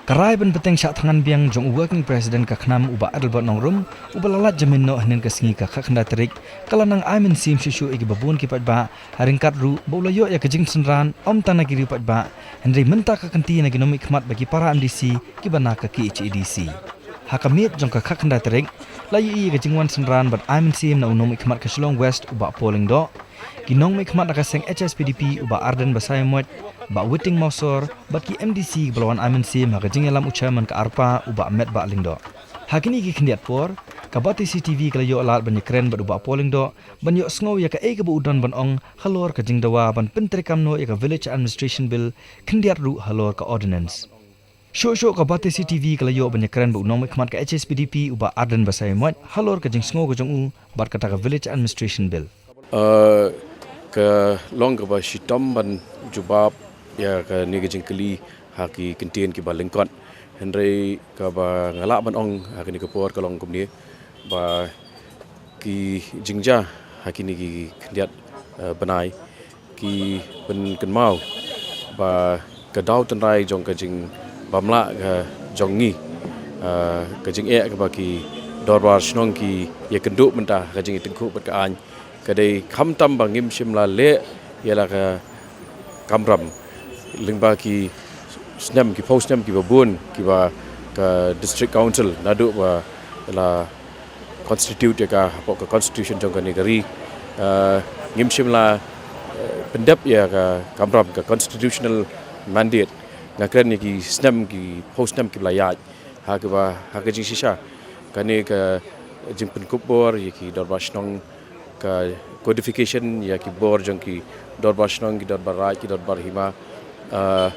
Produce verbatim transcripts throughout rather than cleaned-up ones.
Ka rai ban bteng shah thngan biang jong u Working President ka KHNAM u Bah Adelbert Nongrum, uba la lait jamin noh hynnin ka sngi ka khatkhyndai tarik, ka la nang ai mynsiem shuh shuh ïa kiba bun ki paidbah, ha ryngkat ruh ba u la ïoh ïa ka jingsynran ym tang na ki riew paidbah, hynrei mynta ka kynti na ki nongmihkhmat bad ki para MDC kiba na ka KHADC. Ha ka miet jong ka khatkhyndai tarik, la ïohi ïa ka jingwan synran bad ai mynsiem na u nongmihkhmat ka Shillong West u Bah Paul Lyngdoh, ki nongmihkhmat na ka seng HSPDP u Bah Ardent Basaiawmoit, Bah Witing Mawsor, bad ki MDC kiba la wan ai mynsiem ha ka jingïalam u Chairman ka ARPA u Bah Metbah Lyngdoh. Ha kine ki khyndiat por, ka Batesi TV ka la ïoh lad ban ïakren bad u Bah Paul Lyngdoh ban ïohsngew ïa kaei kaba u don ban ong halor ka jingdawa ban pyntreikam noh ïa ka Village Administration Bill, khyndiat ruh halor ka Ordinance. Shuh shuh ka Batesi TV ka la ïoh ban ïakren bad u nongmihkhmat ka HSPDP u Bah Ardent Basaiawmoit halor ka jingsngew ka jong u bad kata ka Village Administration Bill. Uh, ka long kaba shitom ban jubab ïa kane ka jingkylli ha ki kyntien kiba lyngkot. Hynrei kaba nga lah ban ong ha kane ka por ka long kumne ba ki jingjia ha kine ki khyndiat, uh, bnai ki pynkynmaw ba ka daw tynrai jong ka jingbymlah ka jong ngi, ah, ka jingeh kaba ki dorbar shnong ki ïakynduh mynta ha ka jingïatyngkhuh bad ka aiñ ka dei khamtam ba ngim shym la leh ïa la ka kamram lyngba ki snem, ki phew snem kiba bun kiba ka District Council naduh ba la constitute ïa ka hapoh ka constitution jong kane ka ri. Ah, ngim shym la, eh, pyndep ïa ka kamram, ka constitutional mandate. Nga kren ïa ki snem, ki phew snem kiba la ïaid. Ha kaba, ha ka jingshisha kane ka jingpynkup bor ïa ki dorbar shnong, ka codification ïa ki bor jong ki dorbar shnong, ki dorbar raid, ki dorbar hima, ah,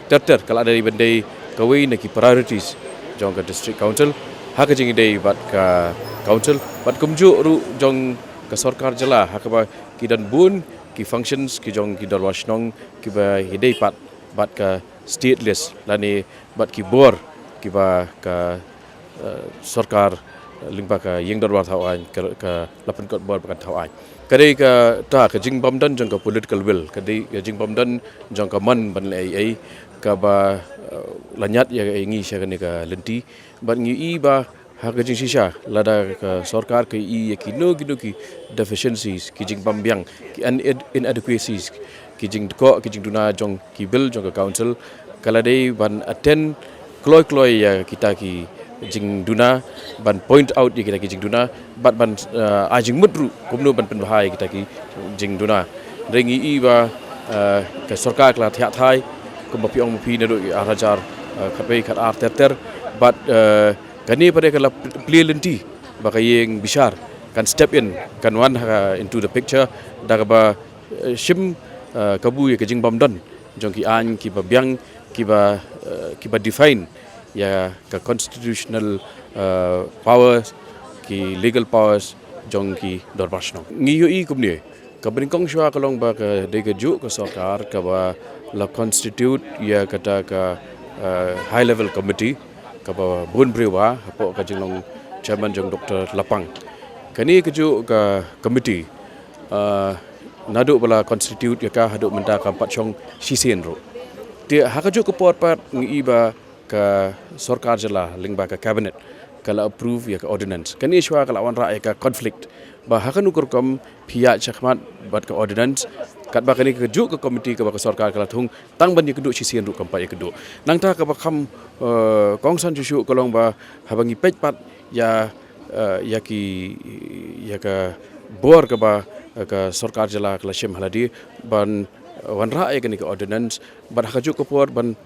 ter ter ka la dei ban dei kawei na ki priorities jong ka District Council ha ka jingïadei bad ka Council bad kumjuh ruh jong ka sorkar jylla ha kaba ki don bun ki functions ki jong ki dorbar shnong kiba ïadei pat bad ka state list lane bad ki bor kiba ka, eh, sorkar, eh, lyngba ka ïing dorbar thaw aiñ ka, ka la pynkot bor ba kan thaw aiñ. Ka dei kata ka jingbymdon jong ka political will, ka dei ka jingbymdon jong ka mon ban leh ei ei kaba, eh, la ñiad ïa ngi sha kane ka lynti bad ngi i ba ha ka jingshisha lada ka sorkar ka i ïa kino kino ki deficiencies, ki jingbymbiang, ki inad-, inadequacies, ki jingdkoh, ki jingduna jong ki bill jong ka Council, ka la dei ban attend kloi kloi ïa kita ki jingduna, ban point out ïa kita ki jingduna bad ban, eh, ai jingmut ruh kumno ban pynbha ïa kita ki jingduna. Hynrei ngi i ba, eh, ka sorkar ka la thiah thai kumba phi ong ma phi naduh ar hajar, eh, khatwei khatar ter ter bad, eh, kane pat ka la plie lynti ba ka ïing bishar kan step in, kan wan ha, into the picture da kaba, eh, shim, eh, kabu ïa ka jingbymdon jong ki aiñ kiba biang, kiba, eh, kiba define ïa ka constitutional, eh, powers, ki legal powers jong ki dorbar shnong. Ngi ïohi kumne, kaba nyngkong shuwa ka long ba ka dei kajuh ka sorkar kaba la constitute ïa kata ka, eh, high level committee kaba bun briew ba hapoh ka jinglong chairman jong Doctor Lapang. Kane kajuh ka committee, eh, naduh ba la constitute ïa ka haduh mynta kam pat shong shisien ruh. Te ha kajuh ka por pat ngi i ba ka sorkar jylla lyngba ka cabinet ka la approve ïa ka ordinance. Kane shuwa ka la wanrah ïa ka conflict ba ha kano ka rukom phi ïaid shakhmat bad ka ordinance katba kane kajuh ka committee kaba ka sorkar ka la thung tang ban ïakynduh shisien ruh kam pat ïakynduh. Nangta kaba kham, eh, kongsan shuh shuh ka long ba haba ngi peit pat ïa, eh, ïa ki, ïa ka bor kaba, eh, ka sorkar jylla ka la shim ha lade ban, eh, wanrah ïa kane ka ordinance bad ha kajuh ka por ban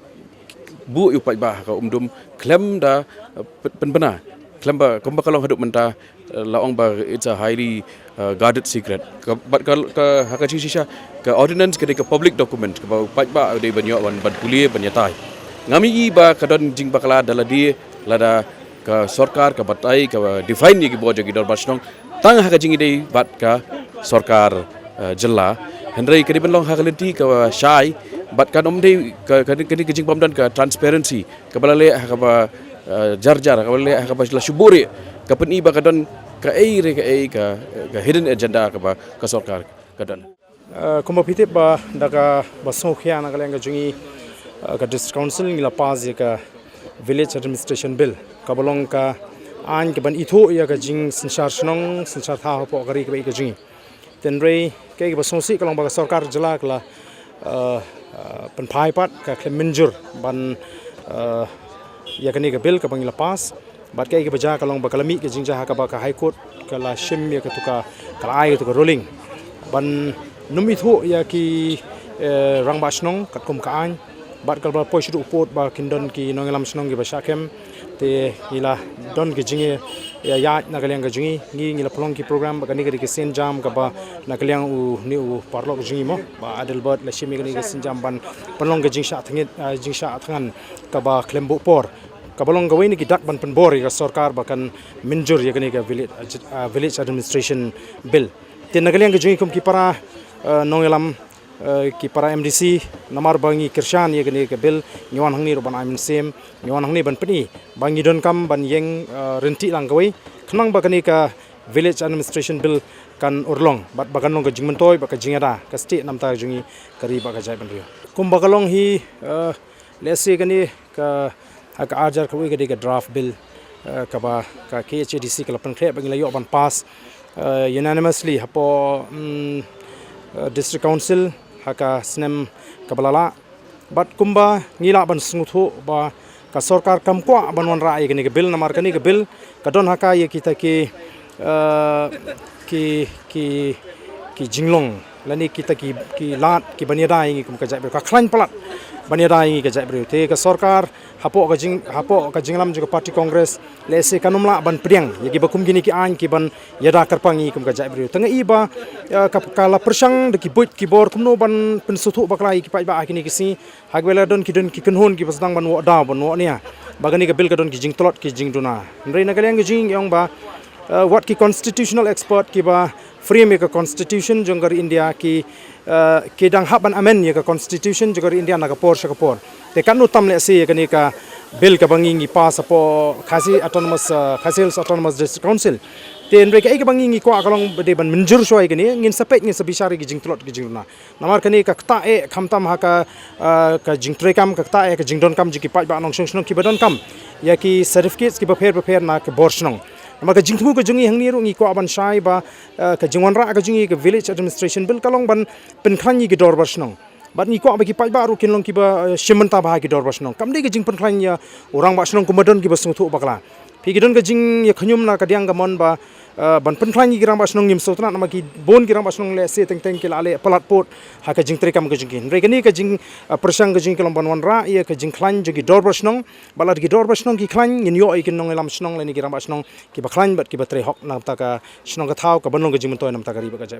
buh ïa u paidbah ha ka umdum khlem da, eh, pyn-, pynbna khlem ba kumba ka long haduh mynta, eh, la ong ba it's a highly, eh, guarded secret. Ka, bad ka, ka, ha ka jingshisha ka ordinance ka dei ka public document kaba u paidbah u dei ban ïoh ban, ban pule ban ïatai. Ngam i ba ka don jingbakla da lade lada ka sorkar ka batai ka define ïa ki bor jong ki dorbar shnong tang ha ka jingïadei bad ka sorkar, eh, jylla. Hynrei ka dei ban long ha ka lynti kaba shai bad kan ym dei ka, ka, ka, ka jingbymdon ka transparency kaba la leh ha kaba, eh, jar jar, kaba la leh ha kaba la shu buhrieh, ka pyni ba ka don kaei re kaei ka, ka hidden agenda kaba ka sorkar ka don. Eh, kumba phi tip ba da kaba sngewkhia na ka liang ka jong ngi, eh, ka District Council ngi la pass ïa ka Village Administration Bill, kaba long ka aiñ kaban ithuh ïa ka jingsynshar shnong synshar thaw hapoh ka ri kaba ïeit ka jong ngi. Hynrei kaei kaba sngewsih ka long ba ka sorkar jylla ka la, eh, eh, pynphai pat, ka khlem mynjur ban, eh, ïa kane ka bill kaba ngi la pass. Bad kaei kaba jia ka long ba ka la mih ka jingjia ha kaba ka High Court ka la shim ïa katu ka, ka la ai katu ka ruling ban nym ithuh ïa ki, eh, rangbah shnong katkum ka aiñ. Bad ka la poi shaduh pud ba kin don ki nongïalam shnong kiba shah kem. Te ngi la don ki jingïaid na ka liang ka jong ngi, ngi, ngi la pynlong ki program, bad kane ka dei ka sienjam kaba na ka liang une u paralok jong ngi mo, Bah Adelbert, la shim ïa kane ka sienjam ban pynlong ka jingshah thngan, eh, jingshah thngan kaba khlem buh por, kaba long kawei na ki dak ban pynbor ïa ka sorkar ba kan mynjur ïa kane ka Village, eh, Village Administration Bill. Te na ka liang ka jong ngi kum ki para, eh, nongïalam, eh, ki para M D C, namar ba ngi kyrshan ïa kane ka bill, ngi wan hangne ruh ban ai mynsiem, ngi wan hangne ban pyni ba ngi donkam ban ïeng, eh, ryntih lang kawei, khnang ba kane ka Village Administration Bill kan urlong, bad ba kan long ka jingmyntoi bad ka jingïada ka state namar ka jong ngi, ka ri bad ka jaitbynriew. Kumba ka long hi, eh, lehse kane ka, ha ka arjar kawei ka dei ka draft bill, eh, kaba ka K H A D C ka la pynkhreh ba ngi la ïoh ban pass, eh, unanimously hapoh, mm, eh, District Council ha ka snem kaba la lah. Bad kumba ngi lah ban sngewthuh ba ka sorkar kam kwah ban wanrah ïa kane ka bill, namar kane ka bill ka don ha ka ïa kita ki, eh, ki, ki, ki jinglong lane kita ki, ki lad kiban ïada ïa ngi kum ka jaitbynriew, ka khlaiñ palat ban ïada ïa ngi ka jaitbynriew. Te ka sorkar hapoh ka jing, hapoh ka jingïalam jong ka party Congress lehse kan ym lah ban pdiang ïa kiba kum kine ki aiñ kiban ïada kyrpang ïa ngi kum ka jaitbynriew. Te nga i ba, eh, ka, ka la pyrshang da ki buit ki bor kumno ban pynsngewthuh bakla ïa ki paidbah ha kine ki sngi. Ha kaba la don ki, don ki kynhun kiba sdang ban wad daw ban wad nia ba kane ka bill ka don ki jingtlot ki jingduna. Hynrei na ka liang ka jong ngi ngi ong ba, eh, wat ki constitutional expert kiba frame ïa ka constitution jong ka ri India ki, eh, ki dang hap ban amend ïa ka constitution jong ka ri India na ka por sha ka por. Te katno tam lehse ïa kane ka bill kaba ngi ngi pass hapoh Khasi Autonomous, eh, Khasi Hills Autonomous District Council. Te hynrei kaei kaba ngi ngi kwah ka long ba dei ban mynjur shuwa ïa kane, ngin sa peit ngin sa bishar ïa ki jingtlot ki jingduna. Namar kane ka ktah eh khamtam ha ka, ah, ka jingtreikam, ka ktah eh ka jingdonkam jong ki paidbah nongshong shnong kiba donkam ïa ki certificates kiba pher bapher na ka bor shnong. Namar ka jingthmu ka jong ngi hangne ruh ngi kwah ban shai ba, ah, ka jingwanrah ka jong ngi ka Village Administration Bill ka long ban pynkhlaiñ ïa ki dorbar shnong. Bad ngi kwah ba ki paidbah ruh kin long kiba, ah, shim bynta bha ha ki dorbar shnong. Kam dei ka jingpynkhlaiñ ïa u rangbah shnong kumba don kiba sngewthuh bakla. Phi, ki don ka jingïakhñium na ka diang ka mon ba, eh, ban pynkhlaiñ ïa ki rangbah shnong ngim sngewtynnat namar ki bun ki rangbah shnong lehse teng teng ki la leh palat pud ha ka jingtreikam ka jong ki. Hynrei kane ka jing, eh, pyrshang ka jong ngi ka long ban wanrah ïa ka jingkhlaiñ jong ki dorbar shnong, bad lada ki dorbar shnong ki khlaiñ ngin ïoh ïa ki nongïalam shnong lane ki rangbah shnong kiba khlaiñ bad kiba trei hok na ka bynta ka shnong ka thaw kaban long ka jingmyntoi na ka bynta ka ri bad ka jaitbynriew.